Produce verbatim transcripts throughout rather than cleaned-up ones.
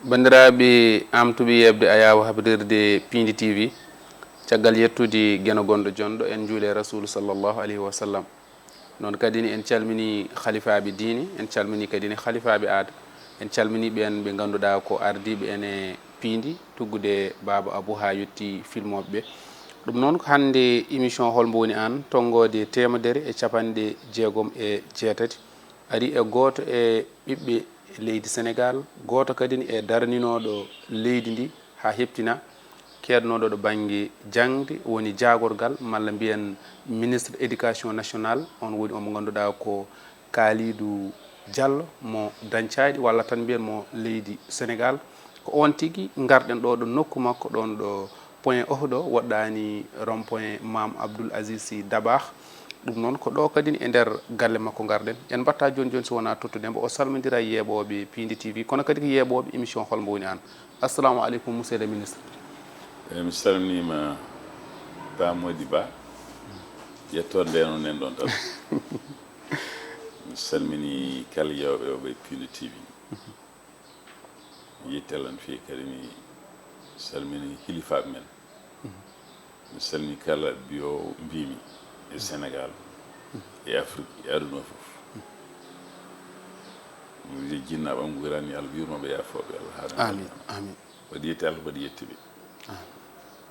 Banndiraaɓe, am tuɓi yeɓde ayaawo habrirde Piindi T V. Caggal yettude Geno gonɗo jonɗo, en njuule Rasuulu sallallahu alayhi wa sallam. Noon kadi ni en calmini halifaaɓe diine, en calmini kadi ni halifaaɓe aada, en calmini ɓeen ɓe ngannduɗaa ko ardiiɓe ene Piindi, tuggude Baaba Abu haa yotti filmooɓe ɓe. Ɗum noon ko hannde émission Hol mbo woni aan, tonngoode teemedere e capanɗe jeegom e jeetati. Ari e gooto e ɓiɓɓe leydi Senegaal, gooto kadi e daraninooɗo leydi ndi haa heɓtina, keednooɗo ɗo bannge jaŋde, woni jaagorgal, malla mbiyen ministre éducation nationale, on woni omo ngannduɗaa ko Kalidou Diallo mo Dancaaɗi, walla tan mbiyen mo leydi Senegaal. Ko oon tigi ngarɗen ɗo, ɗo nokku makko ɗoon ɗo Point Ohdo, woɗɗaani rond-point Maam Abdoul Aziz Sy Dabakh. Ɗum noon ko ɗo kadi e nder galle makko ngarɗen. En mbaɗta jooni jooni so wonaa tottude mbo, o salmondira e yeeɓooɓe Piindi T V, kono kadi ko yeeɓooɓe émission Hol mbo woni aan. Assalamu aleykum, monsieur le ministre. Eyi, mi salminiima Ba Mody Ba, yettoode nde no nanɗon tan. Mi salmini kala yeeɓooɓe Piindi T V. Mi yetti Allah no feewi kadi, mi salmini hilifaaɓe men. Mi salmini kala mbiyo mbimi e Senegaal, e Afrik, e aduna o fof. Mi wiya jinnaaɓe am gurani, Allah yurmo ɓe, yaafo ɓe, Allah haɗa. Amin, amin. Waɗi yetti Allah, waɗi yetti ɓe.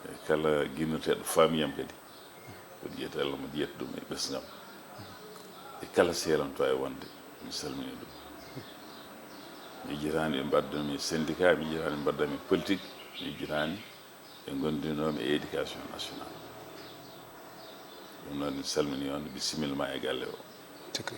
E kala ginnoteeɗo faamiyam kadi, waɗi yetti Allah, waɗi yetti ɗum e ɓesngam. E kala seelanto e wonde, mi salmini ɗum. Mi yejjitaani ɓe mbaddumi syndicat, mi yejjitaani ɓe mbaddumi politique, mi yejjitaani ɓe ngonndinoomi e éducation nationale. Ɗum noon, mi salmini on, bisimilla ma e galle o. Tigi.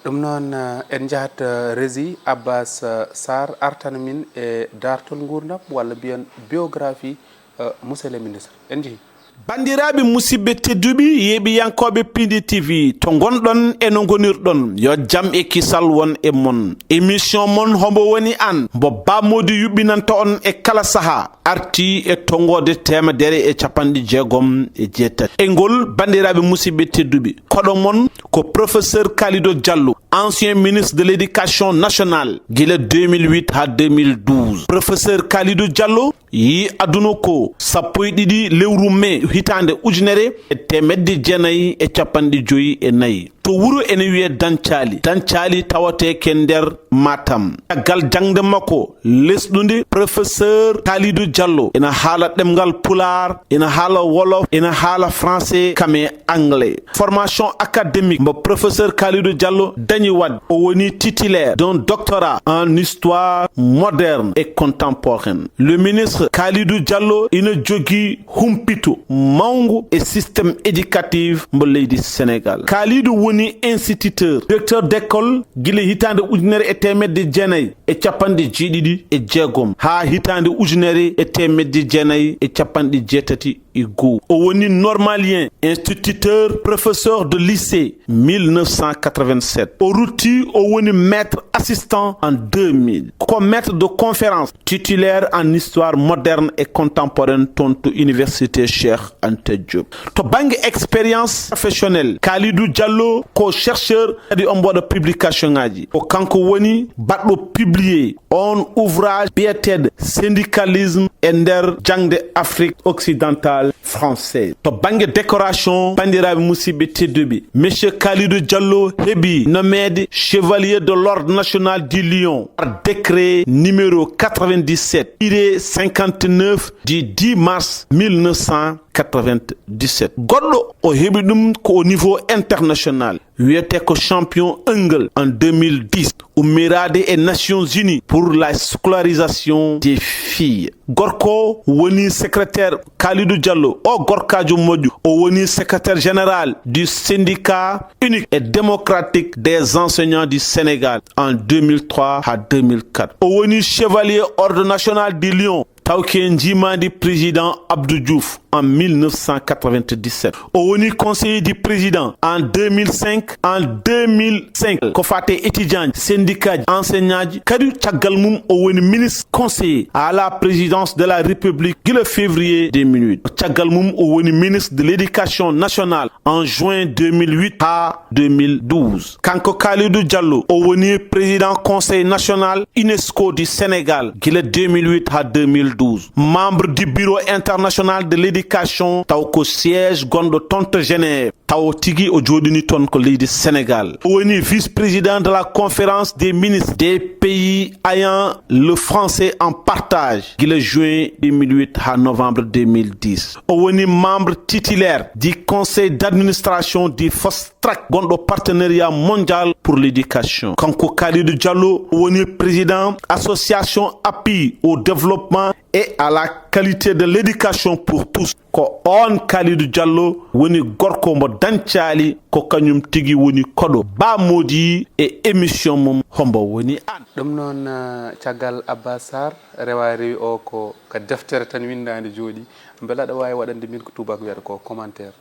Ɗum noon, eh, en njahat, eh, Rési Abbas, eh, Sarr artana min e daartol nguurndam, walla mbiyen biographie, eh, monsieur le ministre. En njehi. Banndiraaɓe musidɓe tedduɓe, yeeɓiyankooɓe Piindi T V, to ngonɗon e no ngonirɗon, yo jam e kisal won e mon. Émission mon Hombo woni aan, mbo Ba Mody yuɓɓinanta on e kala sahaa, arti e tonngoode teemedere e capanɗe jeegom e jeetati. E ngol, banndiraaɓe musidɓe tedduɓe, koɗo mon ko professeur Kalidou Diallo, ancien ministre de l'éducation nationale, gila deux mille huit haa deux mille douze. Professeur Kalidou Diallo yii aduna ko sappo e ɗiɗi lewru mai hitaande ujunere e teemedde jeenayi e capanɗe joyi e nayi. To wuro ene wiyee Dancali. Dancali tawatee ko e nder Matam. Caggal jaŋde makko lesɗunde, professeur Kalidou Diallo ina haala ɗemngal Pulaar, ina haala Wolof, ina haala Français, kam e Anglais. Formation académique mbo professeur Kalidou Diallo dañi waɗde, o woni titulaire d'un doctorat en histoire moderne et contemporaine. Le ministre Kalidou Diallo ina jogii humpito mawngo e système éducatif mbo leydi Sénégal. Kalidou woni instituteur, directeur d'école, gila hitaande ujunere e teemedde jeenayi e capanɗe jeeɗiɗi e jeegom haa hitaande ujunere e teemedde jeenayi e capanɗe jeetati e goo. O woni normalien, instituteur, professeur de lycée mille neuf cent quatre-vingt-sept. O rutti, o woni maître assistant en deux mille. Ko maître de conférence titulaire en histoire moderne et contemporaine toon to université Cheikh Anta Diop. To bannge expérience professionnelle, Kalidou Diallo ko chercheur, kadi omo waɗa publication ngaji. Ko kanko woni baɗɗo publié on ouvrage biyeteeɗo Syndicalisme e nder jaŋde Afrique occidentale française. To bannge décoration, banndiraaɓe musidɓe tedduɓe, monsieur Kalidou Diallo heɓi nommeede chevalier de l'ordre national du Lion par décret numéro quatre-vingt-dix-sept tiré cinquante-neuf du dix mars mille neuf cent quatre-vingt-dix-sept. Goɗɗo o heɓi ɗum ko au niveau international. Wiyetee ko champion Angle en deux mille dix, ummiraade e Nations Unies pour la scolarisation des filles. Gorko woni secrétaire Kalidou Diallo. O gorkaajo moƴƴo, o woni secrétaire général du syndicat unique et démocratique des enseignants du Sénégal en deux mille trois à deux mille quatre. O woni chevalier ordre national du Lion, taw ko e njiimaandi président Abdou Diouf en mille neuf cent quatre-vingt-dix-sept. O woni conseiller du président en deux mille cinq. En deux mille cinq, ko fate étudiant ji, syndicat ji, enseignant ji, kadi caggal mum o woni ministre conseiller à la présidence de la République gila février deux mille huit. Caggal mum o woni ministre de l'éducation nationale en juin deux mille huit ha deux mille douze. Kanko Kalidou Diallo, o woni président Conseil national UNESCO du Sénégal gila deux mille huit ha deux mille douze. Membre du bureau international de l'éducation, taw ko siège gonɗo toon to Genève. Taw tigi o jooɗini toon ko leydi Sénégal. O woni vice-président de la conférence des ministres des pays ayant le français en partage gila juin deux mille huit ha novembre deux mille dix. O woni membre titulaire du conseil d'administration du FOSTRAC, gonɗo Partenariat mondial pour l'éducation. Kanko Kalidou Diallo o woni président association appui au développement et à la qualité de l'éducation pour tous. Ko on Kalidou Diallo woni gorko mo dancali, ko kañum tigi woni koɗo Ba Modi e émission mum Hombo woni an. Ɗum noon, eh, caggal Abba Sarr rewa rewi o ko ka deftere tan winndaande jooɗi. Mbela aɗa waawi waɗande min ko tubaak wiyata ko commentaire?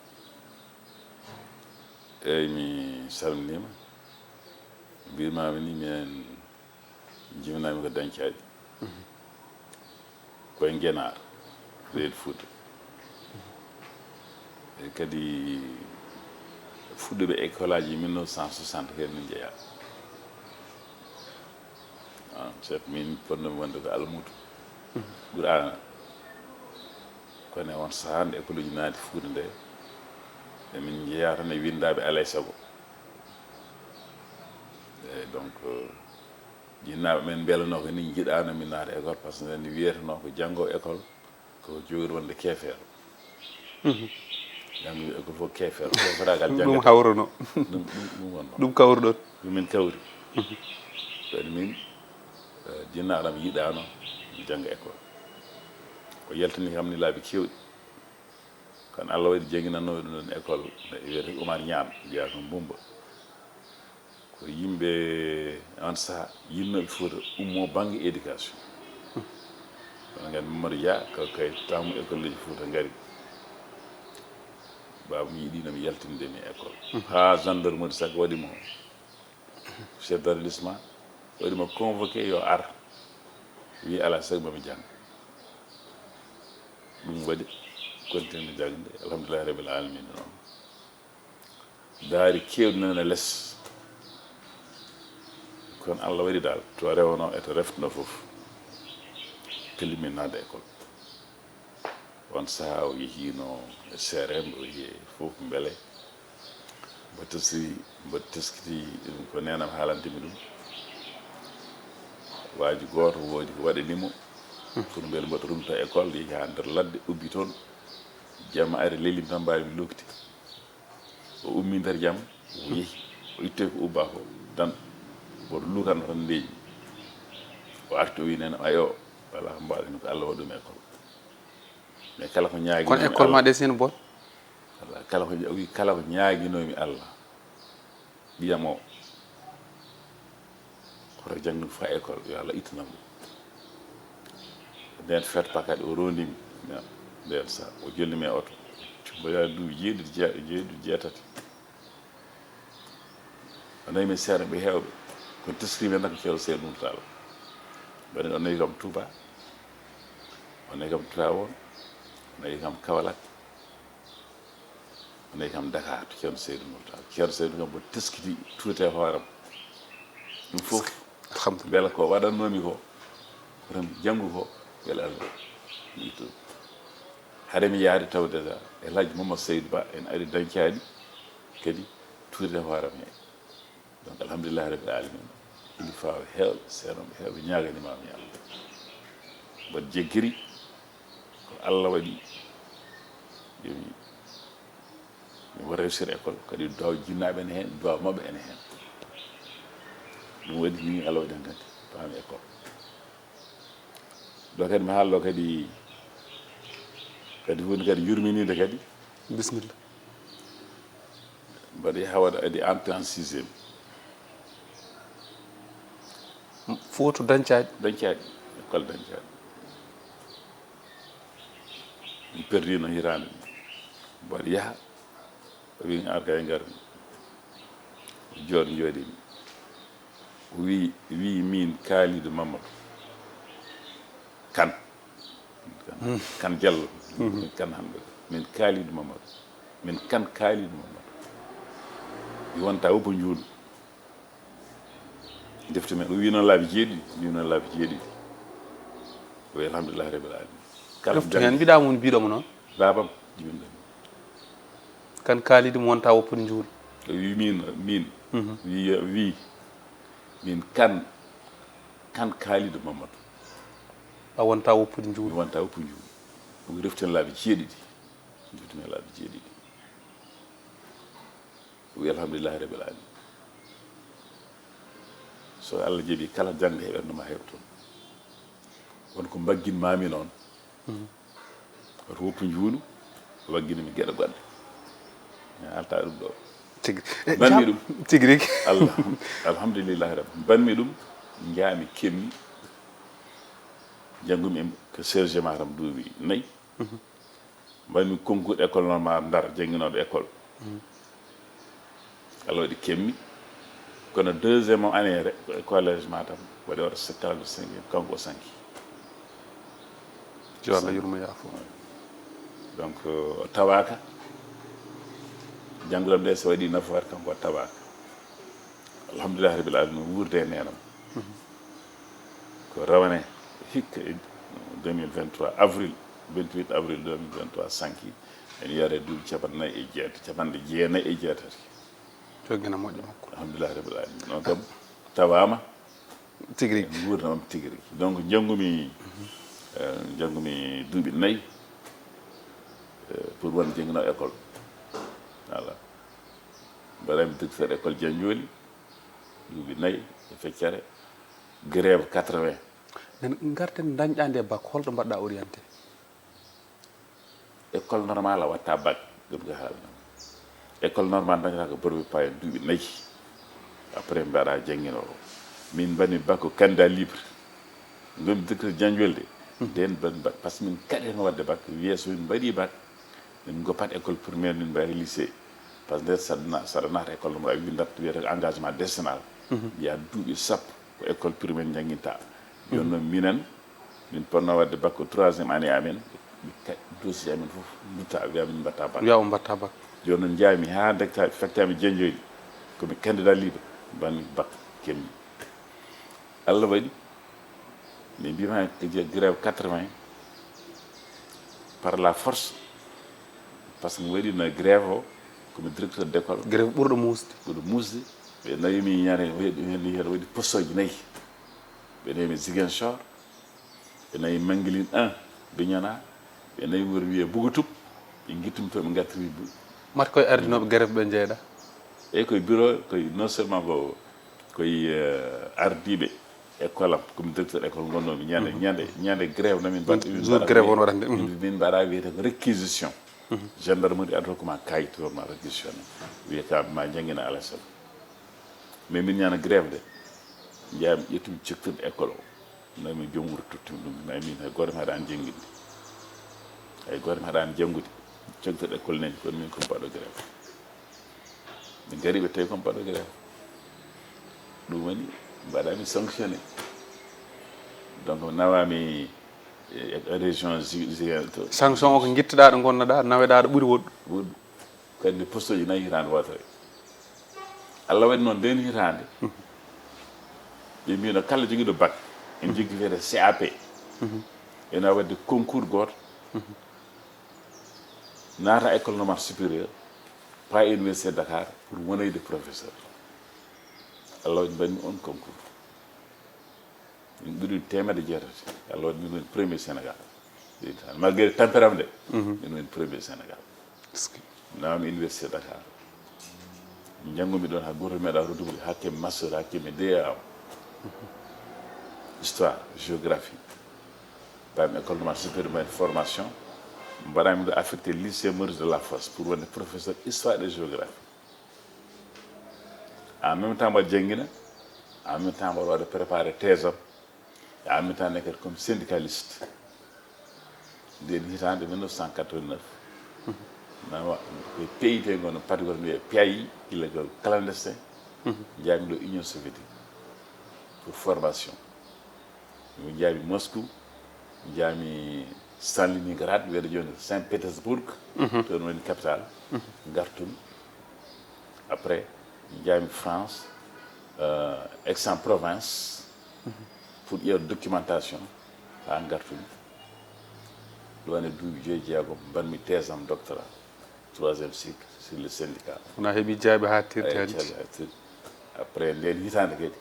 Eeyi, mi salminiima. Mbiymaami ni minen jibinaami ko dañcaaɗi. Koye Ngenaar, reedu Fuuta. E kadi fuɗɗuɓe école aji mille neuf cent soixante ko heen min njeyaa. Ah, chef min fotnoomi wonde ko almuudo. Qur'aana. Kono e on sahaa nde école uji naati Fuuta nde, emin njeyaa tan e winndaaɓe alaa e sago. Eeyi, donc, jinnaaɓe men mbelanoo ko ni njiɗaano min naata école, par ce que nde wiyetenoo ko janngo école ko jogori wonde keefeero. Janngo école fof keefeero, keeferaagal. Ɗum janngatee. Hawruno. Ɗum ɗum ɗum wonno. Ɗum kawruɗon. Ɗum min kawri. Kadi min, eh, jinnaaɗo am yiɗaano mi jannga école. O yaltini kam ni laabi keewɗi. Kono Allah waɗi jannginannooɓe ɗum ɗon école, ne wiyetee Oumar Niane, jeyaa ko Mbumba. Ko yimɓe on sahaa yinnooɓe Fuuta ummoo bannge éducation. Kono nganndi Mamadou Dia, ko kay taamu école uji Fuuta ngari. Baaba mi yiɗiino mi yaltinde mi école. Haa gendarmerie sax waɗi mo chef d'arrondissement, waɗi mo convoqué yo ar. Wi alaa sago mami jannga. Ɗum waɗi continue jannde, alhamdulillahi rabbil alamina noon. Daari keewɗi nana les. Kono Allah waɗi dal to rewnoo e to reftunoo fof, pellimin naatde école. On sahaa o yehiino e C R M, o yehi e fof mbele mbo teskiti, mbo teskiti ɗum ko neenam haalantimi ɗum. Waaju gooto woodi ko waɗani mo, kono mbele mboɗo rumta école, yehi haa nder ladde, ubbi toon. Jamma ari lelimi tan mbaawimi lokti. O ummii nder jam, o yehi, o ittee ko ubbaa ko, tan mboɗo luukanoo tan ndeeƴmi. O arti, o wii neenam, ayo, alaa ko mbaawɗen, ko Allah waɗi ɗum école. Mais kala ko ñaaginoomi Allah. Kono école ma ɗe sino bon? Walla kala ko, o wii kala ko ñaaginoomi Allah, ɓiyam o hoto janngu faa école, yo Allah ittanam ɗum. Ndeen feet pakat o roondimi, ndeen sa o jolnimi e oto. Mboyaa duuɓi jeeɗiɗi, jee-, jeeɗiɗi, jeetati. O nawi min seeɗa ɓe heewɓe. Kono teskiri men tan ko Ceerno Seydou Nour Tall. Mbaɗen o nawi kam Touba, o nawi kam Tivaouane, o nawi kam Kaolack, o nawi kam Dakar to Ceerno Seydou Nour Tall. Ceerno Seydou kam mbo teskiti tuute e hooram. Ɗum fof, alhamdulillah, mbela ko waɗannoomi ko, ko tan janngu ko, mbela Allah mi ittu. Hade mi yahde taw déjà El Hadj Mamadou Seydou Ba en ari dañcaani kadi tuute e hooram he. Donc, alhamdulillahi rabbil alamin. Kilifa heewɓe, seeɗa heewɓe ñaaganimaami Allah. Mboɗo jeggiri ko Allah waɗi. Yo mi, mi waɗa réussir école, kadi duwaw jinnaaɓe ene heen, duwaw maɓɓe ene heen. Ɗum waɗi ni Allah waɗi heen kadi paami école. Ɗo kadi mi haallo kadi, kadi huunde kadi yurminiinde kadi. Bisimilla. Mbaɗi hawa adi entrée en sixième. Footu dañcaaɗi. Dañcaaɗi, école dañcaaɗi. Mi perdino hitaande. Mbaɗi yaha. O wi ar kay ngar. Jooɗo jooɗimi. O wi, wi min Kalidou Mamadou Kane. Kane Diallo. Kane Hamɓe. Min Kalidou Mamadou. Min kan kaaliɗo Mamadou. Mi wonta woppo njuulu. Defte men, o wi noon laabi jeeɗiɗi, mi wi noon laabi jeeɗiɗi. O wi alhamdulillahi rabbil alamin. Kala defte men mbiɗa mum biɗo mo noon. Babam, jibinɗo. Kan kaaliɗo mo wonta woppude njuulu. O wi min, min. Mhm. Wi, wi, min kan, kan kaaliɗo Mamadou. A wonta woppude njuulu. Mi wonta woppude njuulu. O wi reften laabi jeeɗiɗi. Defte men laabi jeeɗiɗi. O wi alhamdulillahi rabbil alamin. So Allah jaɓi, kala janngo heɓenno ma heɓ toon. Won ko mbagginmami noon. Mhm. Woto woppu njuulu, waggini mi geɗe goɗɗe. Mi haalta ɗum ɗo. Tigi. Eh, mbanmi ɗum. Tigi rigi. Allah, alhamdulillahi rabbi. Mbanmi ɗum, njaami kemmi. Janngumi ko C G Matam duuɓi nayi. Mhm. Mbaɗmi concours école normal Ndar, jannginooɗo école. Mm. Allah waɗi kemmi. Kono deuxième année re-, ko e collège Matam, waɗi oto classe de cinquième, kanko o sanki. Yo Allah yurmo yaafo. Donc, euh, o tawaaka. Janngulam nde so waɗi nafoore, kanko o tawaaka. Alhamdulillahi rabbil alamin, wuurde e neenam. Mhm. Ko rawane hikka e deux mille vingt-trois avril, vingt-huit avril deux mille vingt-trois sanki, en yare duuɓi capanɗe nayi e jeetati, capanɗe jeenayi e jeetati. Joggina moƴƴo makko. Alhamdulillahi rabbil alamin. Noon kam tawaama. Tigi rigi. En nguurndam am tigi rigi. Donc, njanngumi, eh, njanngumi duuɓi nayi, eh, pour won jannginoowo école. Voilà. Mbaɗami directeur école Janjoli, duuɓi nayi e feccere, grève quatre-vingts. Nden ngarten dañɗaa nde bac, holɗo mbaɗɗaa orienté? École normale a watta bac, ɗum ko haalnam. École normale dañata ko brevet payen duuɓi nayi. Après mbaɗa jannginoowo. Min mbaɗmi bac ko candidat libre. Ngonmi directeur Janjolde. Mhm. Nden mbaɗmi bac. Par ce que min kaɗi heen waɗde bac. Wiye so min mbaɗi bac, min ngoppat école primaire, min mbaɗi lycée. Par ce que nder saɗa na-, saɗa naata école normale, a windat wiyete ko engagement décennal. Mhm. Mbiya duuɓi sappo ko école primaire njannginta. Jooni noon minen, min potno waɗde bac ko troisième année amen, ɓe ka-, dossier amen fof dutta, wiya min mbatta bac. Wiya on mbatta bac. Jooni noon njaami haa ndekta, fektami Janjoli, ko mi candidat libre, mbaɗmi bac kemmi. Allah waɗi, min mbima grève quatre-vingts, par la force, par ce que mi waɗino grève o, ko mi directeur d'école. Grève ɓurɗo muusde. Ɓurɗo muusde. Ɓe nawi mi ñande, waɗi, waɗi, waɗi poste uji nayi. Ɓe nawi mi Ziguinchor, ɓe nawi Manguiline un, Bignona, ɓe nawi wuro wiyee Bougoutoum, ɓe ngittumi to, ɓe ngartiri bu-. Mata koye ardinooɓe grève ɓe njeeyɗaa? Eyi, koye bureau, koye non seulement ko, koye, eh, ardiiɓe école am, komi directeur école ngonnoomi. Ñande, mhm, ñande, ñande grève no min mbaɗ-, min jour mbaɗa grève wiyee-, on waɗande, mhm, min, min mbaɗa wiyetee ko réquisition. Mhm. Gendarmerie ad hoc ma kayit, hoto ma réquisitionné. Wiyee ka ma janngina alasal. Mais min ñande grève de, njaami ƴettumi cektirɗo école o. Nawi mi joom wuro tottumi ɗum, nawi min hay gooto mi haɗaani jannginde. Hay gooto mi haɗaani janngude. Caggal école nani, kono min ko mbaɗo grève. Min ngari ɓe tawi ko mbaɗo grève. Ɗum woni mbaɗami sanctionné. Donc nawami e, e région Zi-, Ziguinchor. Sanction o ko ngittuɗaa ɗo ngonnoɗaa, naweɗaa ɗo ɓuri woɗɗu. Woɗɗu. Kadi poste uji nayi hitaande wootere. Allah waɗi noon ndeen hitaande, ɓe mbino kala jogiiɗo bac, ene jogii wiyetee C A P. Mhm. Ene waawi waɗde concours gooto, mhm, naata école normale supérieure, pas université Dakar, pour wonayde professeur. Allah waɗi mbaɗmi on concours. Min ɓuri teemedde jeetati. Allah waɗi min woni premier Sénégal. Malgré tampere am de, mhm, min woni premier Sénégal. Nawami université Dakar. Njanngumi ɗoon haa gooto meeɗa rutugol, haa keɓmi master, haa keɓmi D E A. Histoire, géographie. Mbaɗmi école normale supérieure, mbaɗmi formation. Mbaɗami ɗo affecté lycée Maurice Delafosse pour wonde professeur histoire et géographie. En même temps mbaɗa janngina, en même temps mbaɗa waɗa préparé thèse am, et en même temps nekkat comme syndicaliste. Nden hitaande mille neuf cent quatre-vingt-neuf, nawa ko P I T ngono, parti goto mbiyee P I, gila ko clandestin, mhm, njaami ɗo Union soviétique pour formation. Mi njaami Moscou, njaami Stalingrad, wiyata jooni Saint Petersburg, toon woni capital. Ngartumi. Après, njaami France, euh, Aix-en-Provence, pour ƴeewde documentation, haa ngartumi. Ɗum woni duuɓi joyi jeegom, mbaɗmi thèse am doctorat, troisième cycle, sur le syndicat. Wona heɓi jaabi haa tirti Eyi, hanti. Jaabi haa tirti. Après, ndeen hitaande kadi,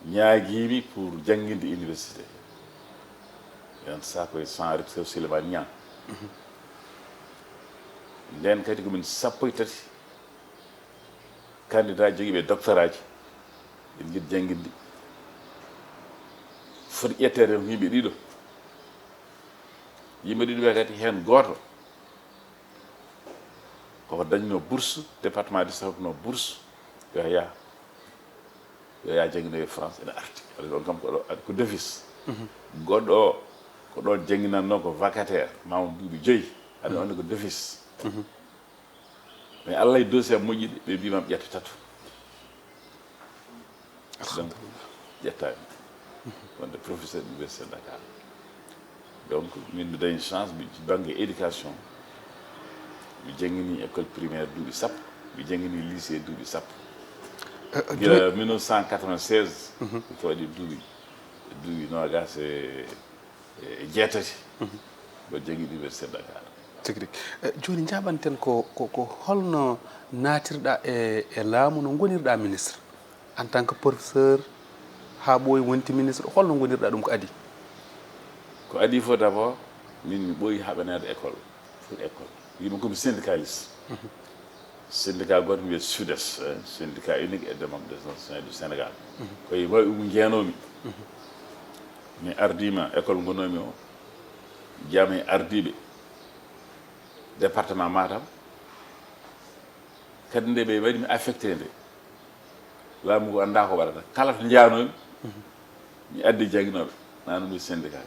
ñaagiimi pour jannginde université. Ɓen saaha koye sans recteur Souleymane Niang. Ndeen kadi ko min sappo e tati candidat jogiiɓe doctorat ji, ɓe njiɗi jannginde. Foti ƴetteede ko yimɓe ɗiɗo. Yimɓe ɗiɗo ɓe kadi, heen gooto koko dañnoo bourse, département du Sahel, no bourse, yo yaha, yo yaha jannginoye France, ene arti. Alaa, on kam ko ɗo, ko d'office. Goɗɗo o, ko ɗoon jannginatnoo, ko vacataire, ma won duuɓi joyi, aɗa on ko d'office. Mais Allah e dossier am moƴƴude, ɓe mbiimam ƴetta tato. Donc, ƴettaani. Wonde professeur université Dakar. Donc, min mi dañi chance, mi bannge éducation, mi janngini école primaire duuɓi sappo, mi janngini lycée duuɓi sappo. Gila mille neuf cent quatre-vingt-seize, ko waɗi duuɓi, duuɓi noogas e, e jeetati. Mboɗo janngi université Dakar. Tigi rigi. Eh, jooni, njaaɓanten ko, ko, ko holno naatirɗa e, e laamu, no ngonirɗa ministre? En tant que professeur, haa ɓooyi wonti ministre, holno ngonirɗa ɗum ko adii? Ko adii fof, d'abord, min mi ɓooyi haɓaneede école, pour école. Yimɓe ko mi syndicaliste. Syndicat gooto wiyee SUDES, eh, syndicat unique et démocratique des enseignants du Sénégal. Ko e mawɓe mum njeenoomi. Mi ardiima école ngonoomi o, jeyaama e ardiiɓe département Matam. Kadi nde ɓe waɗi mi affecté nde, laamu ngu anndaa ko waɗata. Kala to njaanoomi, mi addi jannginooɓe, nanuɓe syndicat.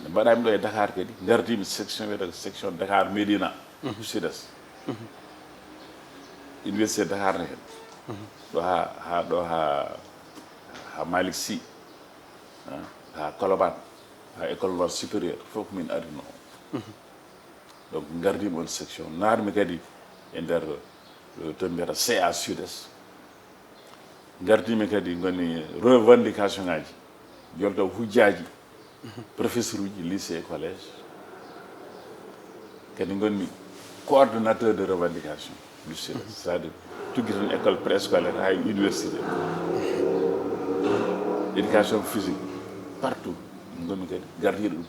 Nde mbaɗaami ɗo e Dakar kadi, ngardiimi section wiyetee ko section Dakar Médina, SUDES. Université Dakar ne heen. Ɗo haa, haa ɗo haa, haa Malick Sy, haa Colobane, haa école normale supérieure, fof ko min ardinoo. Donc, ngardiimi on section. Naatmi kadi e nder, eh, to mbiyata C A SUDES. Ngardiimi kadi, ngoni revendication ngaji, jolto hujjaaji, professeur uji, lycée, collège. Kadi ngonmi coordonnateur de revendication du SUDES, c'est-à-dire tuggi tan école préscolaire haa e université, éducation physique, partout ngonmi kadi gardiiɗo ɗum.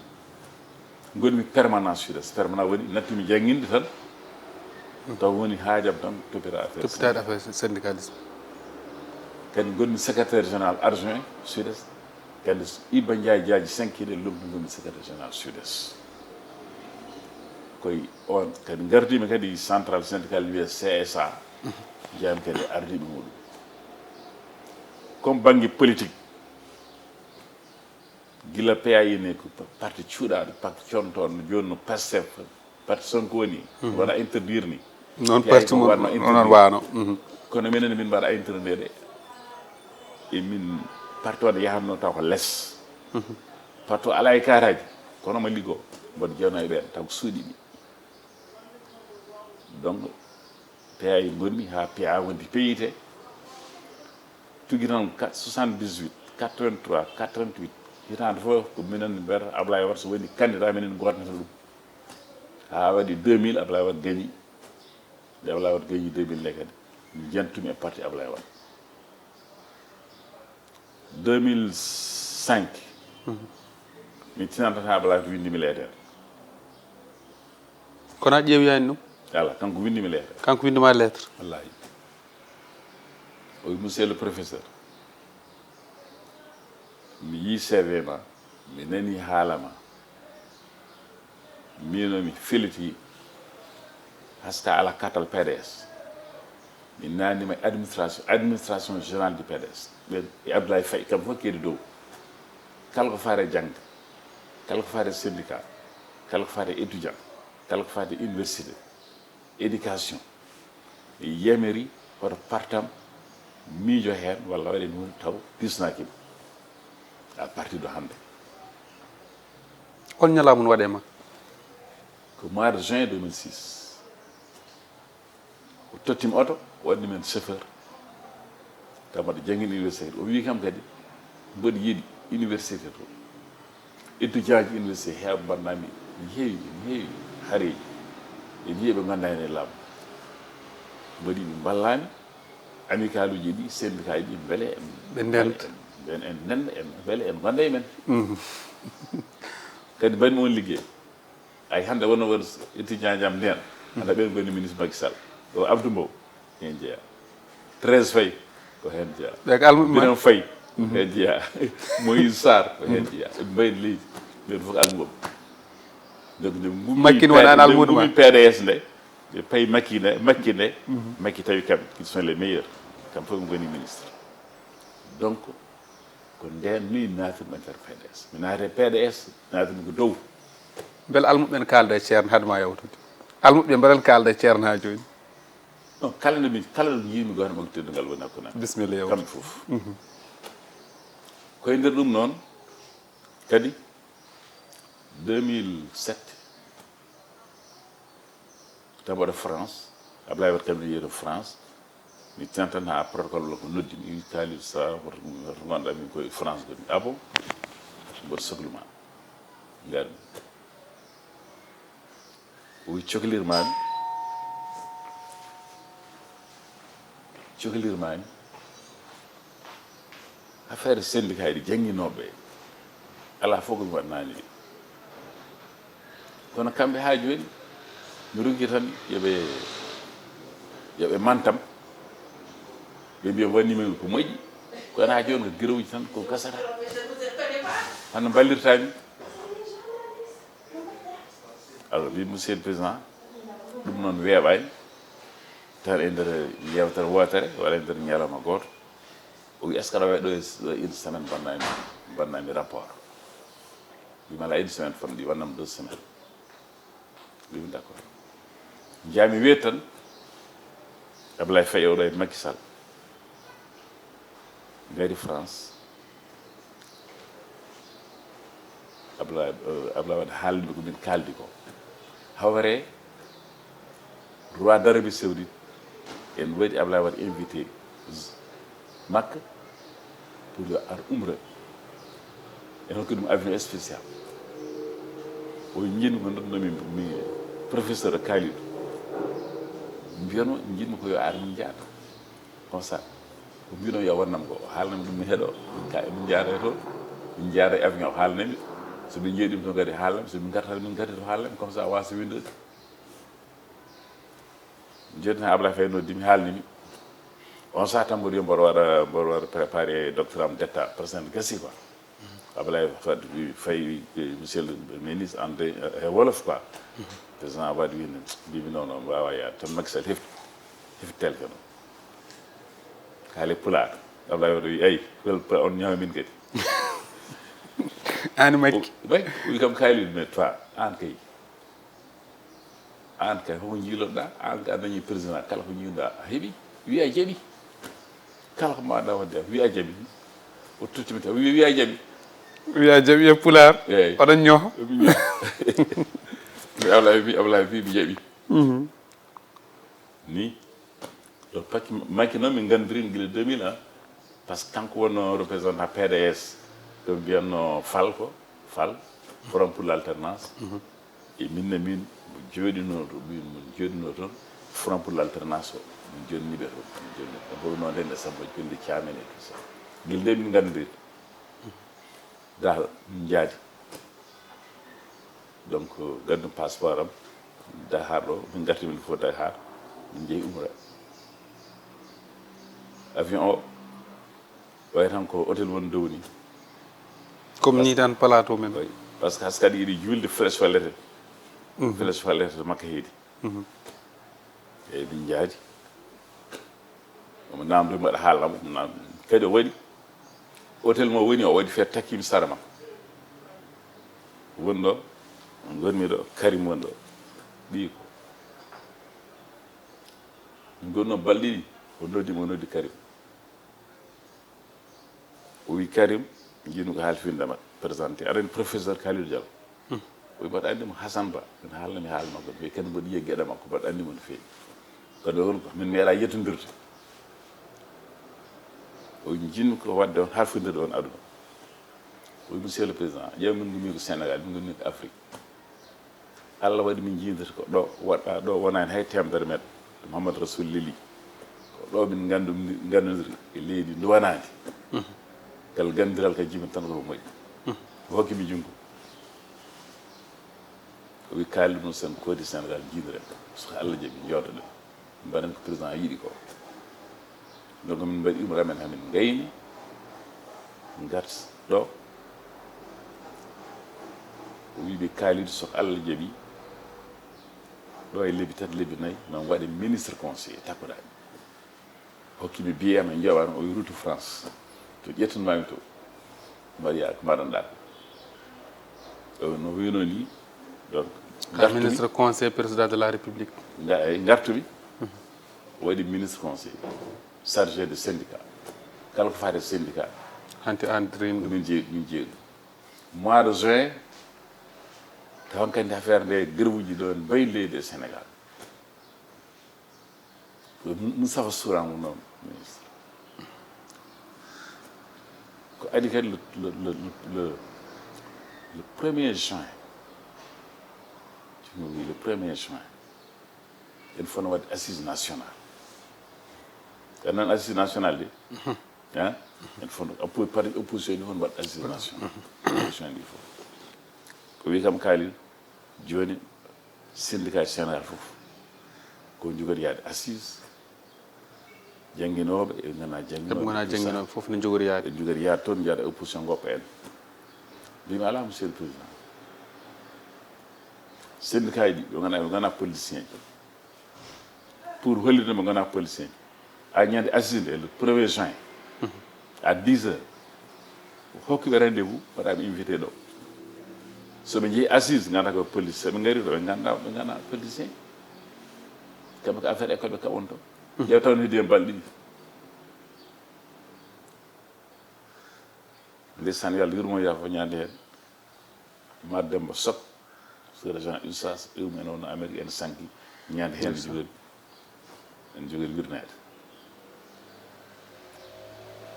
Ngonmi permanence SUDES. Permanent woni nattumi jannginde tan, taw woni haajam tan toppita affaire. Toppitaade affaire syndicalisme. Kadi ngonmi secrétaire général adjoint SUDES. Kadi Iba Ndiaye Diadji cinq kiɗe lomtu ngonmi secrétaire général SUDES. Koye on kadi ngardiimi kadi central syndical wiyee C S A. Jeyaami kadi e ardiiɓe muɗum. Comme bannge politique, gila P A I ne ko parti cuuɗaaɗo, parti contooɗo, jooni no Pastef, parti Sonko woni, waɗa interdire ni. Noon parti mo waɗno interdire. Waano. Kono minen min mbaɗa interdire de. E min parti o ne yahatno taw ko les. Parti o alaa e kaaraaji, kono ma liggo, mboɗo jeyanoo e ɓeen, taw ko suuɗi ɗi. Donc, P A I ngonmi haa P A wonti P I T. Tigi tan soixante-dix-huit, quatre-vingt-trois, quatre-vingt-huit. Hitaande fof ko minen mbiyata Ablaye Wade so woni candidat, minen ngootnata ɗum. Haa waɗi deux mille, Ablaye Wade gañi. Nde Ablaye Wade gañi deux mille nde kadi, mi jentumi e parti Ablaye Wade. Deux mille cinq, mi tinanta tan Ablaye Wade windimi leetere. Kono a ƴeewiyaani ɗum? Alaa, kanko windimi leetere. Kanko windima lettre? Wallaahi. O wi, monsieur le professeur, mi yii C V ma, mi nanii haala ma, miino mi fellitii, haska ala katal P D S. Mi naanima e administration, administration générale du P D S. Ɓen e Abdoulaye Faye, kamɓe fof keedi dow. Kala ko faati e jannde, kala ko faati e syndicat, kala ko faati e étudiant, kala ko faati e université, éducation, mi yamiri hoto parti am miijo heen walla waɗa heen huunde taw diisnaaki mi. À partir de hannde, Hol ñalawma no waɗe ma? Ko mois de juin deux mille six, o tottimi oto, o waɗni men chauffeur. Taw mbaɗa janngin université. O wii kam kadi mboɗo yiɗi université to, étudiant ji université heewa mbaɗnami, ne heewi ne heewi hareeji, en heewi ɓe ngannda heen e laamu. Mboɗo yiɗi mballami amicale uji ɗi, syndicat ji ɗi, mbele en Ɓe ndenta. En en ndenda en mbele en ngonda e men. Kadi mbaɗmi on liggey. Ay hannde wonno won étudiant jam nden, hannde ɓen goni ministre Macky Sall. O Abdou Mbow, heen jeeya. Thérèse Faye, ko heen jeeya. Ɓe ko almuɓe ma? Birame Faye, ko heen jeeya. Moïse Sarr, ko heen jeeya. Ɓe mbayni leydi, ɓen fof ko almuɓe. Donc nde ngummi Macky ne wonani almuɓe ma? Ngummi P D S nde, ɓe payi Macky nde, Macky nde, Macky tawi kamɓe ils sont les meilleurs. Kamɓe fof ɓe ngoni ministre. Donc ko nden min naatimi nder P D S. Mi naati P D S, naatimi ko dow. Mbele almuɓe ɓen kaalda e ceerno haade ma yawtude? Almuɓe ɓe mbaɗen kaalda e ceerno ha jooni. Non, kala nde min, kala ɗo jiimi goto makko teddungal woni hakkunde amen. Bisimilla, yawtu. Kamɓe fof. Ko e nder ɗum noon kadi deux mille sept, taw mbaɗa France, Ablaye Wade kam mi yeeto France. Mi tan tan ha protocole wala ko noddi mi wi Kalidou, sa hoto, hoto gonɗa? Min koye France goni. Ah bon? Mboɗo soklu ma, ngarmi. O wi coklirmami, coklirmami. Affaire syndicat ji jannginooɓe, alaa fof ko mi waɗnaani ɗi. Kono kamɓe haa jooni mi rokki tan yoɓe yoɓe mantam. Ɓe mbiya wannima ko moƴƴi, kono haa jooni ko girowuji tan ko gasata. Hano mballirtami? Alors wi monsieur le président, ɗum noon weeɓani. Tan e nder yewtere wootere walla e nder ñalawma gooto, o wi est-ce que aɗa wawi ɗo e une semaine mbannami mbannami rapport? Wima ala une semaine famɗi wannam deux semaines. Wimi d'accord. Jami weeti tan, Ablaye Faye oɗo e Macky Sall ngari France. Ablaye Ablaye Wade haalni ko min kaaldi ko. Hawre roi d'Arabie Saoudite en waɗi Ablaye Wade invité Makka pour yo ar umra. En hokki ɗum avion spécial. O jiɗmi ko noddunomi mi professeur Kalidou, mbiyano jiɗmi ko yo ar min jaada. Comme ça ko mbino yo wonnam ko, o haalnami ɗum mi heɗo. Ka emin jaada e toon, min jaada e avion, o haalnami. So min jeeɗima toon kadi haalnami, so min gartata min garti to haalnami. Comme ça wasa windede. Jeeɗina Ablaye Faye noddi mi, haalni mi. On saaha tan mboɗo wiya mboɗo waɗa mboɗo waɗa préparé doctorat am d'état, président gasi quoi. Ablaye Faye wi, monsieur le ministre, en de e wolof quoi. Président Wade wi, mbimi non non, mi wawa yaade tan. Macky Sall hefti, hefti téléphone o, kaale pulaar. Ablaye Wade wi, ayi, on ñawa min kadi. An Macky? Wi kam Kalidou, mais toi an kay, an kay hoko jiiloɗa? An kay a dañi président, kala ko jiiloɗa a heeɓi. Wiya a jaɓi. Kala ko mbaɗa wadde a wiya a jaɓi. O tottimi tan wiya wiya a jaɓi. Wiya a jaɓi e pulaar. Eyyi. Oɗon ñoho. Mi Ablaye wi, Ablaye wi mi jaɓi. Ni ɗo pakki Macky noon min nganndirin gila deux mille un. Par ce que kanko wonno représentant P D S, ko mbiyatno Fall, ko Fall, Front pour l'alternance. E min ne min mo jooɗinoo to, min mo jooɗinoo toon, Front pour l'alternance o min jonni ɓe toon. Min jonni ɓe. Mboɗo noon heen e Samba Jolde Thiamène et tout ça. Gila nde min nganndiri. Dal min njaadi. Donc ngaddu passeport am, Dakar ɗo min ngarti min fof Dakar, min jeehi umra. Avion o wayi tan ko hôtel won dow ni. Comme ni tan plateau men. Oui. Par ce que haskadi yiɗi juulde flèche wallete. Flèche wallete to Makka heedi. Eyyi min njaadi. Omo namdo mbaɗa haalnamo, kadi o waɗi hôtel mo woni o waɗi feere takkimi sara makko. Woni ɗo gonmi ɗo, Karim woni ɗo, ɓiyi ko. Min gonno balɗe ɗiɗi, o noddi mo, noddi Karim. O wi Karim, jiɗmi ko haali findema présenté aɗa andi professeur Kalidou Diallo. O wi mbaɗa anndi mo Hasan Ba, ene haalna mi haala makko no feewi, kadi mboɗo yiya geɗe makko, mbaɗa anndi mo no feewi. Kadi on ko min meeɗa yettondirde. O wi njinmi ko waɗde on, halfindirde on aduna. O wi monsieur le président, ƴeew min ngummi ko Sénégal, min ngummi ko Afrique. Allah waɗi min njiidata ko ɗo waɗɗa ɗo wonaani hay temedere meeɗa. Mouhamadou Rasoul leli ko ɗo min ngandu nganndodiri e leydi nduwanaandi. Kala ganndiral ka jimin tan ko moƴƴi. O hokki mi junngo. O wi kaali ɗum sen koodi Sénégal jiidiren. So ko Allah jaɓi jooɗoɗen. Mbaɗen ko président yiɗi ko. Donc min mbaɗi ɗum ramen hamin ngayni. Ngat ɗo. O wi ɓe kaalidu so ko Allah jaɓi. Ɗo e lebbi tati lebbi nayi ma waɗe ministre conseil takkoɗaɗi. Hokki mi biyam e njoɓan o wi route France. To ƴettunmami to. Mbaɗiya ko mbaɗanɗa ko. No wino ni. Donc ka ministre conseil président de la république. Ngartumi waɗi ministre conseil chargé de syndicat. Kala ko fate syndicat. Hanti an dream ɗum min jeeyi min jeeyi ɗum. Mois de juin taw on kandi affaire nde grève uji ɗo en mbayi leydi e Sénégal. Moustapha Souran wonno ministre. Ko adi kadi le, le, le, le, le premier juin cumi wi le premier juin en fof no waɗde assise nationale. En nan assise nationale de. Hein? En fof no oppo- parti opposition ni fof no waɗde assise nationale. Opposition ɗi fof ko wi kam kaalil. Jooni syndicat général fof ko njogori yaade assise. Jannginooɓe e ngana jannginooɓe gona jannginooɓe fof ne njogori yaade ɓe njogori yaade toon mbiyaɗa opposition goppa en. Mbimi ala monsieur le président. Syndicat ji ɗi ɓe ngana ɓe ngana politicien ji. Pour hollirde mo gona politicien a ñande assisinde le premier juin à dix heures. Hokkiɓe rendez vous mbaɗaɓe invité ɗo. Soɓe jeeyi assise ganda ko police soɓe gari ɗo ɓe ganda ɓe gana politicien. Kamɓe ko affaire école ɓe kaɓon to. Ƴeew taw ne heddi hen balɗe ɗiɗi. Ndeysaan yo Allah yurmo yaafo ñande hen. Ma Demba Sok, so régent usas iwmi en wonno Amérique ene sanki ñande hen jogori en jogori wirnede.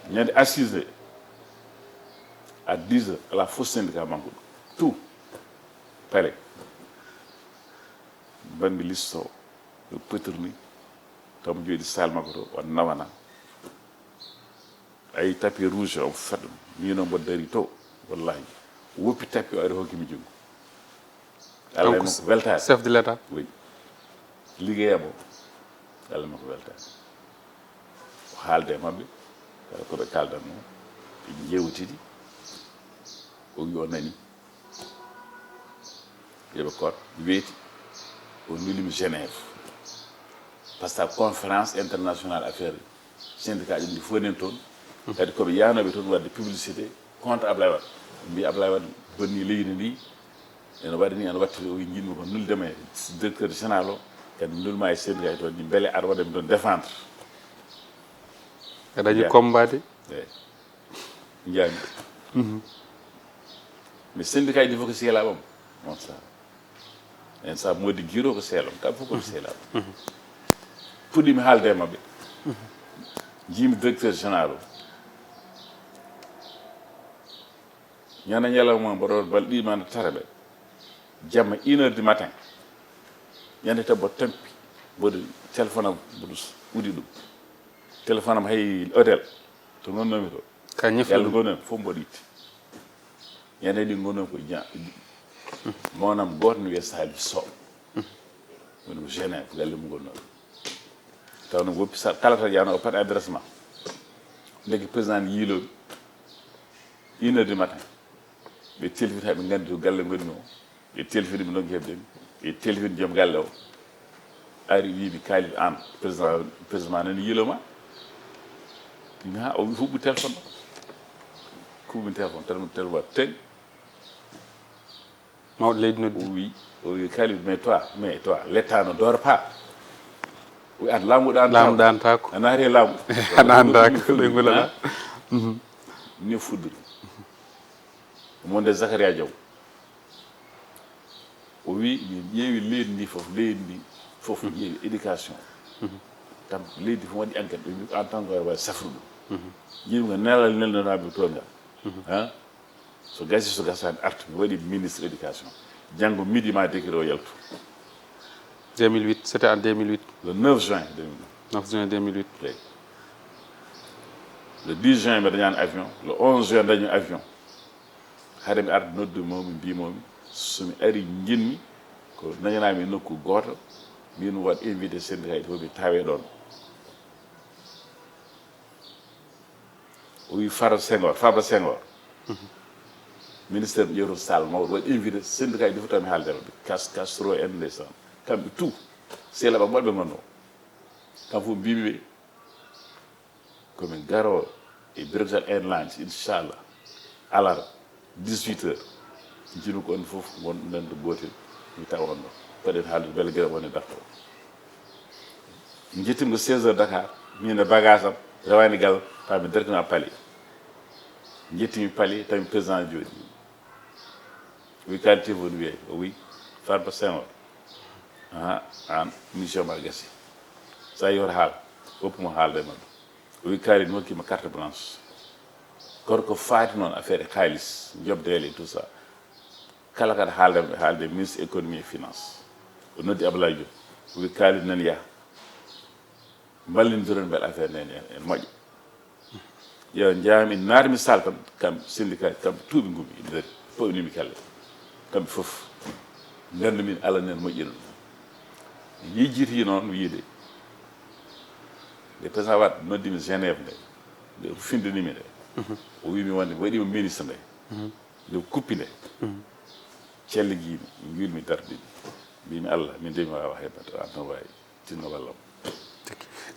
Ñande assise à dix heures ala fo syndicat manque ɗum tout pale. Bambi listo ɓe potirni taw mo jooɗi sal makko to o nawana. Ayi tapis rouge o fat mino mbo dari to. Wallahi woppi tapis o ari hokki mi jungo. Allah mo ko weltaade chef de l'état. Oui. Liggéeya mo. Allah mo ko weltaade. O haalde e maɓɓe kala ko ɓe kaldanno ɓe jewtidi. O wi o nani. Yoɓe koot weeti o nulimi Genève. Par ce que conférence internationale affaire syndicat ji ɗi fof nen toon. Kadi koɓe yanoɓe toon wadde publicité contre Ablaye Wade. Mbi Ablaye Wade bonni leydi ndi. Ene waɗi ni ene wattiri o wi jiɗmi ko nuldema e directeur général o. Kadi nulma e syndicat ji toon ɗi beele aɗa waɗa mi toon défendre. A dañi combat de. Eyyi. Jaami. Mais syndicat ji fof ko seelaɓam. On sa en sa modi giro ko seelam kam fof ko seelaɓam. Puɗɗimi haalde e maɓɓe. Jiimi directeur général o. Ñande ñalawma mboɗo waɗa balɗe ɗiɗi ma nde tataɓe. Jamma une heure du matin. Ñande taw mboɗo tampi mboɗo téléphone am mboɗo udi ɗum. Téléphone am hay hôtel to gonnomi to. Ka ñifni ɗum gonon fof mboɗo itti. Ñande ɗi gonon ko ja. Mawnam goto ne wiye Salif Sow. Woni ko Genève galle mum gonnoɗo. Taw no woppi sa kala tan yano o pat adresse ma. Ndeke président ne yiiloɓe une heure du matin. Ɓe telfini haɓe gandi to galle gonmi o. Ɓe telfini ɓe noggi hebde mi ɓe telfini joom galle o. Ari wiimi kalif an président président nani yiiloma. Mi ha o huɓɓi téléphone o. Kuɓɓi téléphone tan téléphone teg. Mawɗo leydi noddi. O wi o wi kalif mais toi mais toi l'état ne dort pas. O wi an laamuɗo an laamuɗo an tako a naati e laamu. An an tako ɗo ngulala. Ni fuɗɗude. Monde Zakaria Diaw. O wi min ƴeewi leydi ndi fof, leydi ndi fof ƴeewi éducation. Kam leydi fof waɗi enquête, ɓe mbi en tant que wawi safrude ɗum. Jiɗmi ko nelal nelnoraɓe to ngal. Ha? So gasi so gasani artu mi waɗi ministre éducation. Janngo midi ma décret o yaltu. deux mille huit, c'était en deux mille huit. Le neuf juin deux mille huit. neuf juin deux mille huit. Le dix juin mbiɗa ñaan avion, le onze juin dañu avion. Hade mi arde noddu momi mbimomi somi ari jinmi ko dañanami e nokku goto, mbimi waɗ invité syndicat ji fof mi tawe ɗon. O wi Farba Senghor, Farba Senghor. Ministère mi ƴewto salle mawɗo waɗi invité syndicat ji fof taw mi haalde maɓɓe. Cas Castro en ndeysaan, kamɓe tout. Sela ɓa mbaɗɓe gonno kam fof mbimi ɓe komin garo e Bruxelles Airlines inchallah, alarba dix-huit heures. Jinu ko on fof gonɗo nande gotel, mi tawa on ɗo mbaɗen haaldude beele gueɗe wone darto. Jettimi ko seize heures Dakar, min e bagage am rewani gal pami darkina Paris. Jettimi Paris tawi président jooɗi. Wi qualité woni wiyay o wi Farba Senghor. Aha, an mission ma gasi. Sa yewta haal, woppu mo haalde maɓɓe. O wi kaari mi hokkima carte blanche. Kono ko faati noon affaire e xaalis, jobdeele et tout ça, kala kaɗa haalde haalde ministre économie et finance. O noddi Ablaye Diop, o wi kaali nan yaha mballindiron mbel affaire nden en en moƴƴa. Yo jaami naatmi sal tan, kam syndicat kamɓe tuuɓi ngumi e nder pownimi kala kamɓe fof. Ngandu min ala nen moƴƴino ɗum. Yejjiti noon wiide nde président Wade noddimi Genève nde, nde findanimi nde, o wimi wonde mi waɗima ministre nde, nde kuppi nde, celligiimi njuulmi darɗiɗi. Mbimi Allah min de mi wawa heɓat an tan wawi tinno wallam.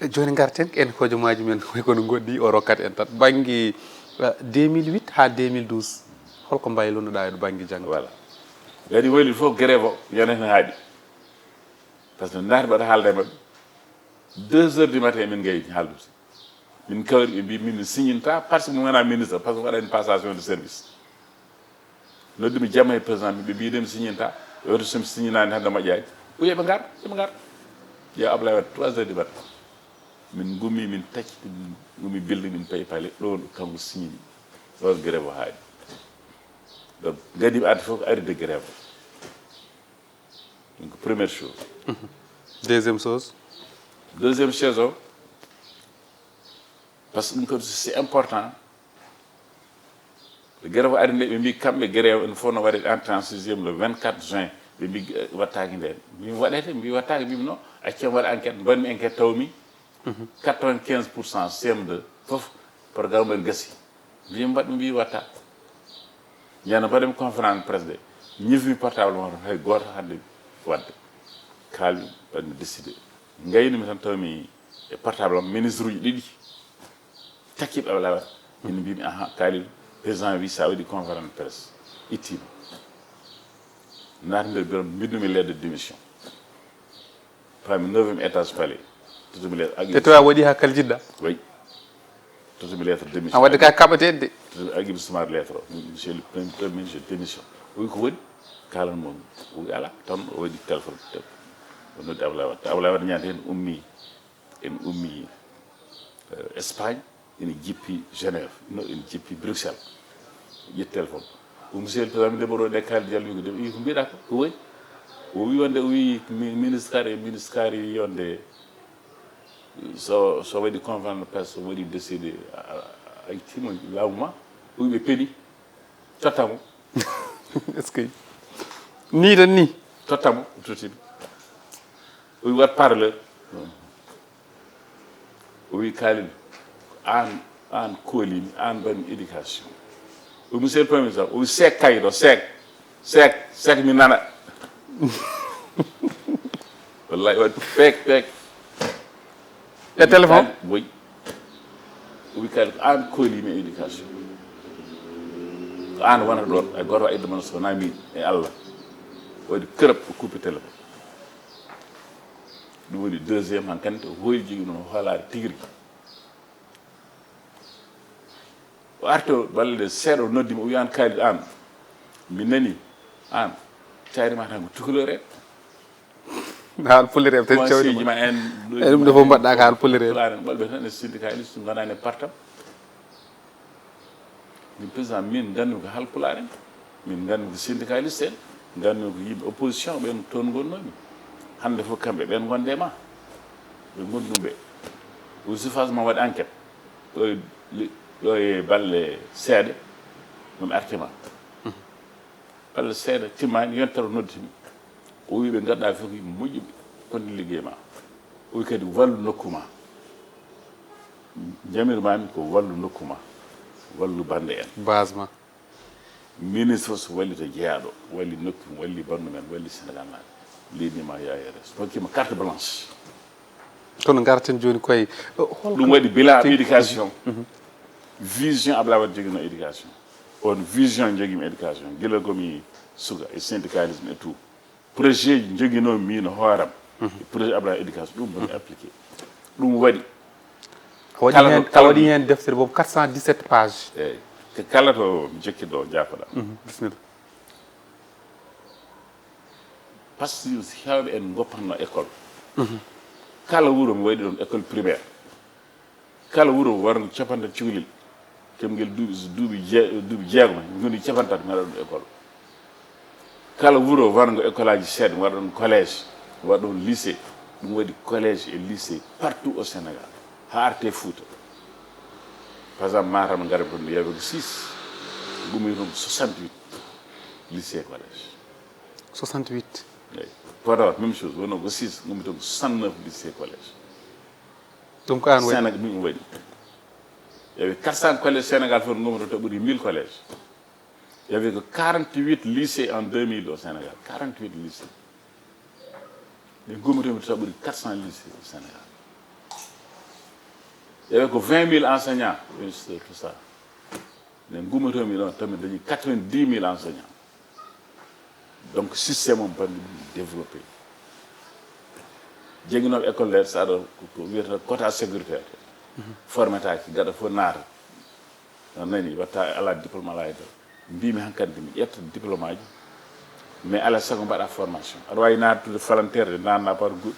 E jooni ngarten en hojomaaji men kono ngoɗɗi o rokkat en tan bannge deux mille huit haa deux mille douze. Holko mbaylunoɗa e bannge janngo? Voilà. Kadi wayli fof grève o yana hen haaɗi. Par ce que ndaati mbaɗa haalda e maɓɓe deux heures du matin min gayni haaldude. Min kawri ɓe mbi min mi signanta par ce que mi wona ministre par ce que mi waɗani passation de service. Noddumi jamma e président ɓe mbiɗen mi signanta. Ɓe wata somi signanani hande moƴƴani. O yeɓe ngar yeɓe ngar. Ƴeew Ablaye Wade trois heures du matin. Min gumi min tacciti min gumi building min payi pale ɗon kanko signini. Ɗon grève o haaɗi. Donc gadimi adde fof ko aride grève o. Donc première chose. Deuxième chose. Deuxième chose o, par ce que ɗum kadi c'est important. Grève ari nde ɓe mbi kamɓe grève en fof no waɗe entrée en sixième le vingt-quatre juin. Ɓe mbi wattaki nden. Mbimi waɗete, mbi wattaki, mbimi non, accam waɗa enquête. Mbaɗmi enquête tawmi quatre-vingt-quinze pour cent C M deux fof programme en gasi. Mbimi mbaɗmi mbi watta. Ñande mbaɗmi conférence presse de, ñifmi portable mo, hay goto hande wadde. Kalmi mbaɗmi décidé. Ngaynumi tan tawmi e portable am ministre uji ɗiɗi takkiɓe Ablaye Wade. Ina mbimi aha, Kalidou, président wi sa waɗi conférence presse, ittima. Naati nder bureau mbinnumi lettre de démission. Paami neuvième étage palais. Totumi lettre. Te tawa waɗi ha kala jiɗɗa. Oui. Totumi lettre de démission. A wadde ka kaɓateɗe de. Totumi Aguibe Soumar lettre o, monsieur le premier ministre, je démission. O wi ko woni? Kalan momi. O wi ala tan. O waɗi téléphone. O noddi Ablaye Wade. Ablaye Wade ñande hen ummi. En ummi Espagne, ina jippi Genève, no ina jippi Bruxelles. Ƴetti téléphone. O monsieur le président mi debbo ɗo nde kaldi Diallo wi ko debbo wi ko mbiɗa ko ko woyi? O wi wonde o wi ministre kari e ministre kari wi wonde so so waɗi conférence de presse so waɗi décidé a ittima laamu ma. O wi ɓe peɗi tottamo. Est-ce que ni tan ni? Tottamo o tottimi. O wi wat parleur. O wi Kalidou, an an koolimi, an mbaɗmi éducation. O wi monsieur le premier ministre, o wi seek kayit o, seek seek seek mi nana. Wallahi waɗi peek peek. E téléphone? Oui. O wi Kalidou ko an koolimi e éducation. Ko an wonata ɗon, hay goto waɗa idde mon so wona min e Allah. Waɗi kërëb o kuppi téléphone. Ɗum woni deuxième han kante o hoyli jogui ɗum hoolaare tigi rigui. O arti o balle ɗe seeɗa o noddi mo o wi an Kalidou an mi nani an Taari ma tan ko tukulore. Haal pulire en tan cawni Conseil ma en. E ɗum ɗo fof mbaɗɗa ko haal pulire en. Pulaar en ɓolɓe tan e syndicaliste ngonani e partam. Min président, min nganndu ko haal pulaar en, min nganndu ko syndicaliste en, nganndu ko yimɓe opposition ɓen toon ngonnomi. Hannde fof kamɓe ɓen ngonde ma. Ɓe ngonɗum ɓe. O surface ma waɗi enquête. Ɗo e li- ɗo e balle seeɗa, ɗum artima. Balle seeɗa timmani, yontere o nodditimi. O wi ɓe ngadda fof ko yimɓe moƴƴuɓe, konde liggey ma. O wi kadi wallu nokku ma. Jamirmami ko wallu nokku ma, wallu bande en. Base ma. Ministre fof so walli to jeyaɗo, walli nokku, walli bandu men, walli Sénégal naaɓe. Leydi ma yaayere. So hokkima carte blanche. Kono ngarten joni koye, hol Ɗum waɗi bilan éducation. Vision Abdoulaye Wade jogino éducation. On vision jogimi éducation. Gila komi suka e syndicalisme et tout. Projet ji jogino min hooram. Projet Abdoulaye éducation ɗum boni appliqué. Ɗum waɗi. A waɗi Kala hen to- a kala waɗi to- hen deftere boobu quatre cent dix-sept page. Eyyi. Ko kala to mi jokki ɗo jafoɗa. Bisimilla. Parce que hewɓe en goppanno école. Kala wuuro mi waɗi ɗon école primaire. Kala wuuro warno capanɗe cukalel. Keɓgel duuɓi duuɓi je- duuɓi jeegom, ngoni capanɗe tati ngaɗa ɗum école. Kala wuuro warngo école aji seeɗa, waɗa ɗon collège, waɗa ɗon lycée. Ɗum waɗi collège et lycée partout au Sénégal. Ha arte Fouta. Par exemple, Matam ngara ɗum, il y avait que six. Ɗum ɗum soixante-huit lycée et collège. Soixante-huit. Eyyi. Podor même chose, wonno ko six, ɗum ɗum soixante-neuf lycée et collège. Ɗum ko an waɗi. Sénégal ɗum waɗi. Il y avait quatre cents collèges Sénégal fof, ɗum ɗum ɓuri mille collèges. Il y avait que quarante-huit lycées en deux mille au Sénégal. Quarante-huit lycées. Ɓe gummitomi to ɓuri quatre cents lycées au Sénégal. Il y avait que vingt mille enseignants, ministre, tout ça. Ɓe gummitomi ɗon tan mi dañi quatre-vingt-dix mille enseignants. Donc système on banndi ɗum développé. Jannginooɓe école nder saɗa ko wiyata quota sécuritaire. Formetaaki gaɗa fof naata. A nani watta ala diplôme ala hedda. Mbimi hankadi mi ƴetta diplôme aji. Mais ala sago mbaɗa formation. Aɗa wawi natude volontaire de nanna par goût.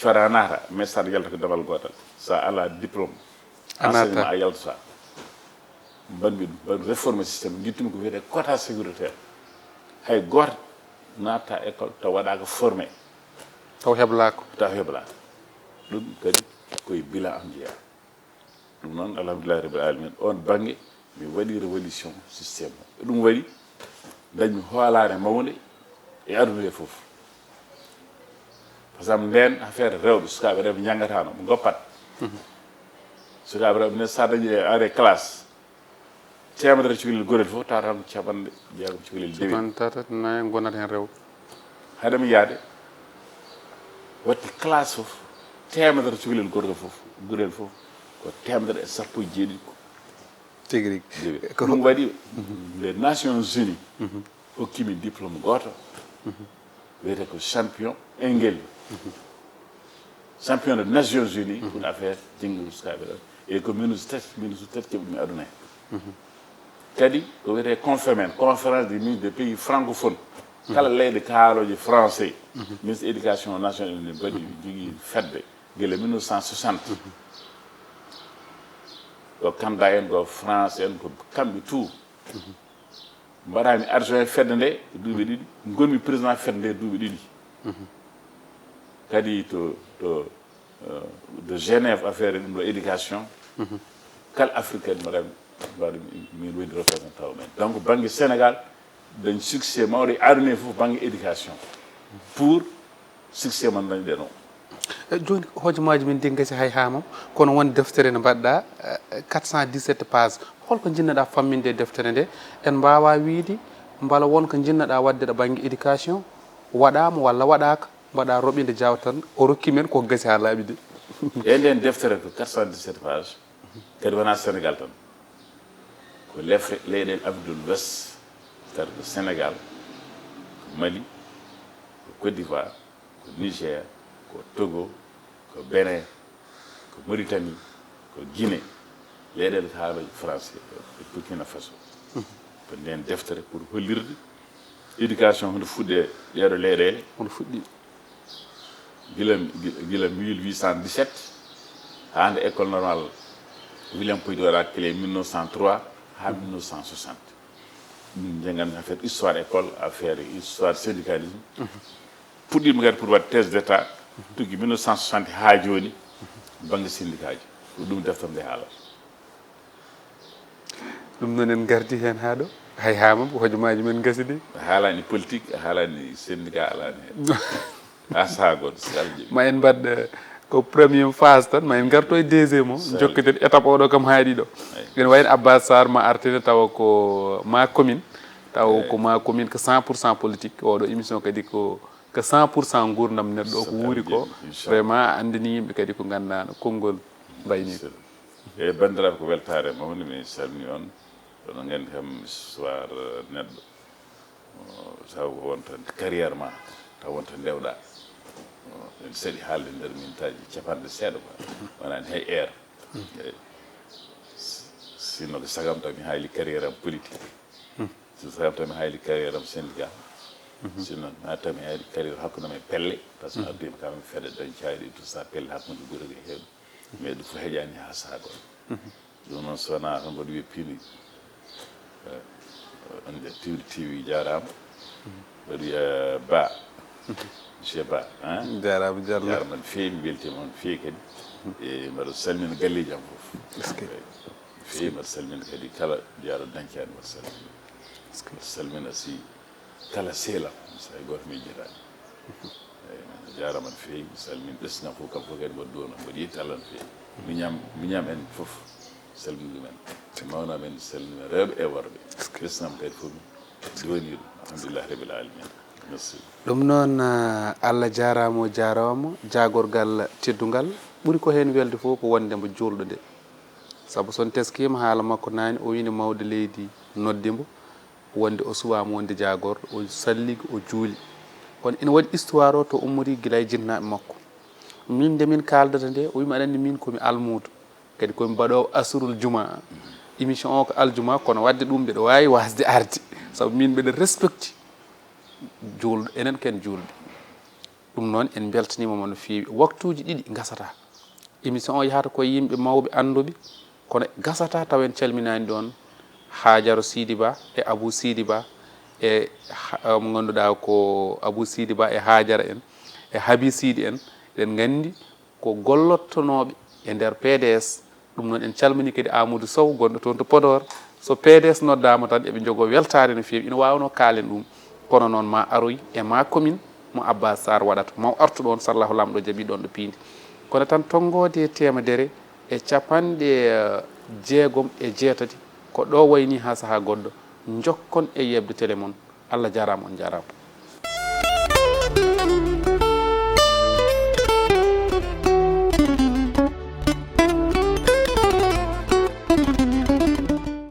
Coda naata mais saɗa yalta ko damal gotal. Sa ala diplôme. A naata. Enseignement a yaltata. Mbanmi ɗum, mbanmi réforme système, gittumi ko wiyete quota sécuritaire. Hay goto natta école taw waɗaka formé. Taw heblako. Taw heblaka. Ɗum kadi koye bilan am jeeya. Ɗum noon alhamdulillahi rabbil alamin, on banggue mi waɗi révolution système o. Ɗum waɗi dañmi hoolare mawde e aduna he foof. Par exemple nden affaire rewɓe, sukaɓe rewɓe janggatano ɓe goppat. Sukaɓe rewɓe ne sa dañi are classe temedere cukalel gorel fof tawata tan capanɗe jeegom cukalel dewi. Capanɗe tati nayi gonat hen rewɓe. Haydemi yaade watti classe fof temedere cukalel gorko fof gorel fof ko temedere e sappo e jeeɗiɗi ko Tigi rigi. Dewi. Ɗum waɗi les Nations Unies hokkimi diplôme goto wiyete ko champion engel, champion de Nations Unies pour affaire jengol sukaɓe ɗo. E ko min usu tati min usu tati keɓumi aduna he. Kadi ko wiyete confémen, conférence des ministres des pays francophones, kala leyɗe kaaloje français. Ministre éducation nationale ne mbaɗi jogui fedde guila mille neuf cent soixante. Ko Canada en, ko France en, ko kamɓe tout. Mbaɗami adjoint fedde nde duuɓi ɗiɗi, gonmi président fedde nde duuɓi ɗiɗi. Kadi to to de Genève affaire ɗum ɗo éducation. Kala africaine mbaɗami mbaɗami min woni représentant o men. Donc banggue Sénégal dañ succès mawɗo e aduna he foof banggue éducation pour succès man dañɗen o. E joni hojomaji min ndi gasi hay hamam, kono won deftere nde mbaɗɗa quatre cent dix-sept page. Holko jinnoɗa famminde e deftere nde? En mbawa wiide mbala won ko jinnoɗa wadde ɗo banggue éducation waɗama walla waɗaka, mbaɗa roɓide jawtan o rokki men ko gasi ha laaɓi de. E nden deftere ko quatre cent dix-sept page. Kadi wona Sénégal tan, ko lefre leyɗele Afrique de l'Ouest, c'est-à-dire ko Sénégal, ko Mali, ko Côte d'Ivoire, ko Niger, ko Togo, ko Bénin, ko Mauritanie, ko Guinée, leyɗele haaloje français e Burkina Faso. Ko nden deftere pour hollirde Éducation hono fuɗɗe ɗeɗo leyɗele? Hono fuɗɗi? Gila, gila mille huit cent dix-sept, haa nde école normale William Ponty waɗa créé mille neuf cent trois haa mille neuf cent soixante. Min njangan affaire histoire école, affaire histoire syndicalisme. Puɗɗiima kadi pour waɗde thèse d'état, tuggi mille neuf cent soixante haa jooni, bannge syndicat ji. Ko ɗum deftam nde haalata. Ɗum noon en ngardi heen haa ɗo. Hay haa ma hojomaaji men ngasi de. A haalaani politique, a haalaani syndicat, a haalaani heen. Haa sahaa gooto, si Allah jaɓi. Ma en mbaɗ ko premier phase tan, ma en ngarto e deuxième o. Jokkiten étape oɗo kam haaɗi ɗo. Ene wayi no Abbas Sarr ma artine tawa ko ma commune, tawa ko ma commune ko cent pour cent politique. Oɗo émission kadi ko ko cent pour cent nguurndam neɗɗo o ko wuuri ko. Vraiment a anndini yimɓe kadi ko ngannduɗaa no konngol mbayni ko. E banndiraaɓe, ko weltaare mawnde, mi salmini on. Oɗon nganndi kam histoire neɗɗo, taw ko wonta carrière ma, taw wonta ndewɗa. En saɗi haalde nder minutaaji capanɗe seeɗa quoi. Wonani hay heure. Eyi. Sinno ko sagam taw mi haali carrière am politique. So sagam taw mi haali carrière am syndicat. Sinno ma taw mi haali carrière hakkunde am e pelle, par ce que ardima kam mi feɗa dañcaaɗi tout ça, pelle hakkunde gure ɗe heewɗi. Mais ɗum fof heƴaani haa sahaa goɗɗo. Ɗum noon so wonaa tan mboɗo wiya piindi. Ande tiwdi tiwi jaaraama. Mboɗo wiya ba, monsieur ba. Jaaraama jarno. Jaaraama no feewi, mi weltiima on feewi kadi. E mboɗo salmina galleeji am fof. Feewi mboɗo salmina kadi kala jaaro dañcaani mboɗo salmina. Mboɗo salmina si kala seelam, so hay gooto mi jiraani. Eyi, a jaaraama no feewi, mi salmini ɓesnam fof, kam fof kadi mboɗo duwano, mboɗo yetti Allah no feewi. Miñam, miñam en fof, salmini ɗumen. Mawna men salmini rewɓe e worɓe. Ɓesnam kadi fof mi duwani ɗum. Alhamdulillahi rabbil alamina. Merci. Ɗum noon, Allah jaaraama, o jaaraama, jaagorgal teddungal. Ɓuri ko heen welde fof ko wonde mbo juulɗo nde. Sabu so on teskiima haala makko naane, o wii nde mawɗo leydi noddi mbo. Wonde o suɓaama wonde jaagorɗo, o salligi, o juuli. Kono ina waɗi histoire o to ummori gila e jinnaaɓe makko. Min nde min kaaldata nde, o wiima aɗa anndi min ko mi almuudo. Kadi ko mi mbaɗoowo asrul jumaa. Émission o ko aljuma, kono waɗde ɗum mbeɗa waawi waasde arde. Sabu min mbeɗa respecti juulɗo, enen ken juulɓe. Ɗum noon en mbeltaniima mo no feewi. Waktuuji ɗiɗi ngasataa. Émission o yahata koye yimɓe mawɓe annduɓe, kono gasata taw en calminaani ɗoon Haajara Siidi Ba e Abuu Siidi Ba e mo ngannduɗaa ko Abuu Siidi Ba e Haajara en e Habii Siidi en. Eɗen nganndi ko gollottonooɓe e nder P D S. Ɗum noon en calminii kadi Amadou Sow gonɗo toon to Podor. So P D S noddaama tan eɓe njogoo weltaare no feewi. Ina waawnoo kaalen ɗum, kono noon ma aroy e ma commune mo Abbas Sarr waɗata. Ma o artu ɗoon, sallahu laamɗo jaɓi ɗoon ɗo piindi. Kono tan tonngoode e teemedere e capanɗe jeegom e jeetati, ko ɗo wayni haa sahaa goɗɗo. Njokkon e yeɓde tele mon. Allah jaaraama, on njaaraama.